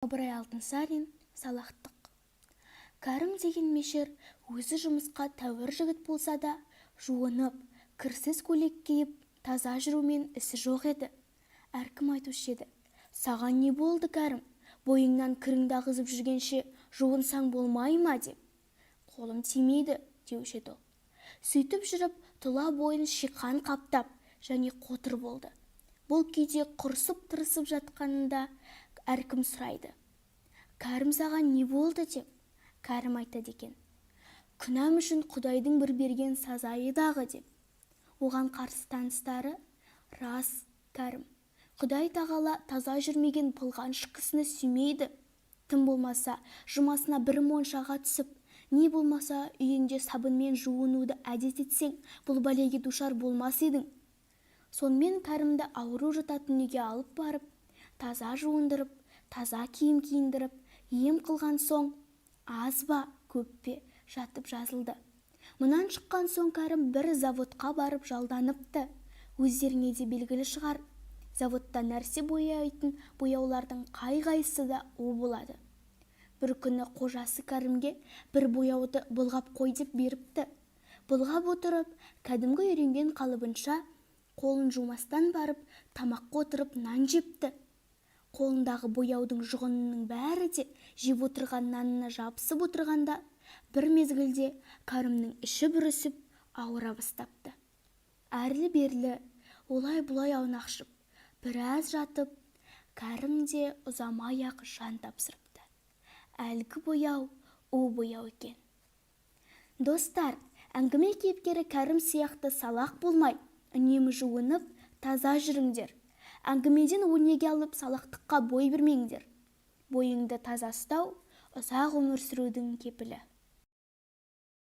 Ыбырай Алтынсарин. Салақтық. Кәрім деген мешер өзі жұмысқа тәуір жігіт болса да, жуынып, кірсіз көйлек киіп, таза жүрумен ісі жоқ еді. Әркім айтушы еді: «Саған не болды, Кәрім, бойыңнан кіріңді ағызып жүргенше, жуынсаң болмай ма?» – деп. «Қолым тимейді», – деуші еді ол. Сөйтіп жүріп тұла бойын шиқан қаптап және қотыр болды. Бұл күйде құрысып-тырысып жатқанында әркім сұрайды: «Кәрім, саған не болды?» – деп. Кәрім айтады екен: «Күнәм үшін Құдайдың бір берген сазайы дағы», – деп. Оған қарсы таныстары: «Рас, Кәрім, Құдай тағала таза жүрмеген былғаншық кісіні сүймейді. Тым болмаса жұмасына бір моншаға түсіп, не болмаса үйіңде сабынмен жуынуды әдет етсең, бұл бәлеге душар болмас едің». Сонымен Кәрімді ауру жататын үйге алып барып, таза жуындырып, таза киім киіндіріп, ем қылған соң, аз ба, көп пе жатып жазылды. Мұнан шыққан соң Кәрім бір заводқа барып жалданыпты. Өздеріңе де белгілі шығар, заводта нәрсе бояйтын бояулардың қай-қайсысы да у болады. Бір күні қожасы Кәрімге бір бояуды былғап қой деп беріпті. Былғап отырып, кәдімгі үйренген қалыбынша қолын жумастан барып, тамаққа отырып нан жепті. Қолындағы бояудың жұғынының бәрі де жеп отырған нанына жабысып отырғанда, бір мезгілде Кәрімнің іші бүрісіп ауыра бастапты. Әрлі-берлі, олай-бұлай аунақшып біраз жатып, Кәрім де ұзамай-ақ жан тапсырыпты. Әлгі бояу у бояу екен. Достар, әңгіме кейіпкері Кәрім сияқты салақ болмай, үнемі жуынып, таза жүріңдер. Әңгімеден өнеге алып, салақтыққа бой бермеңдер. Бойыңды таза ұстау – ұзақ өмір сүрудің кепілі.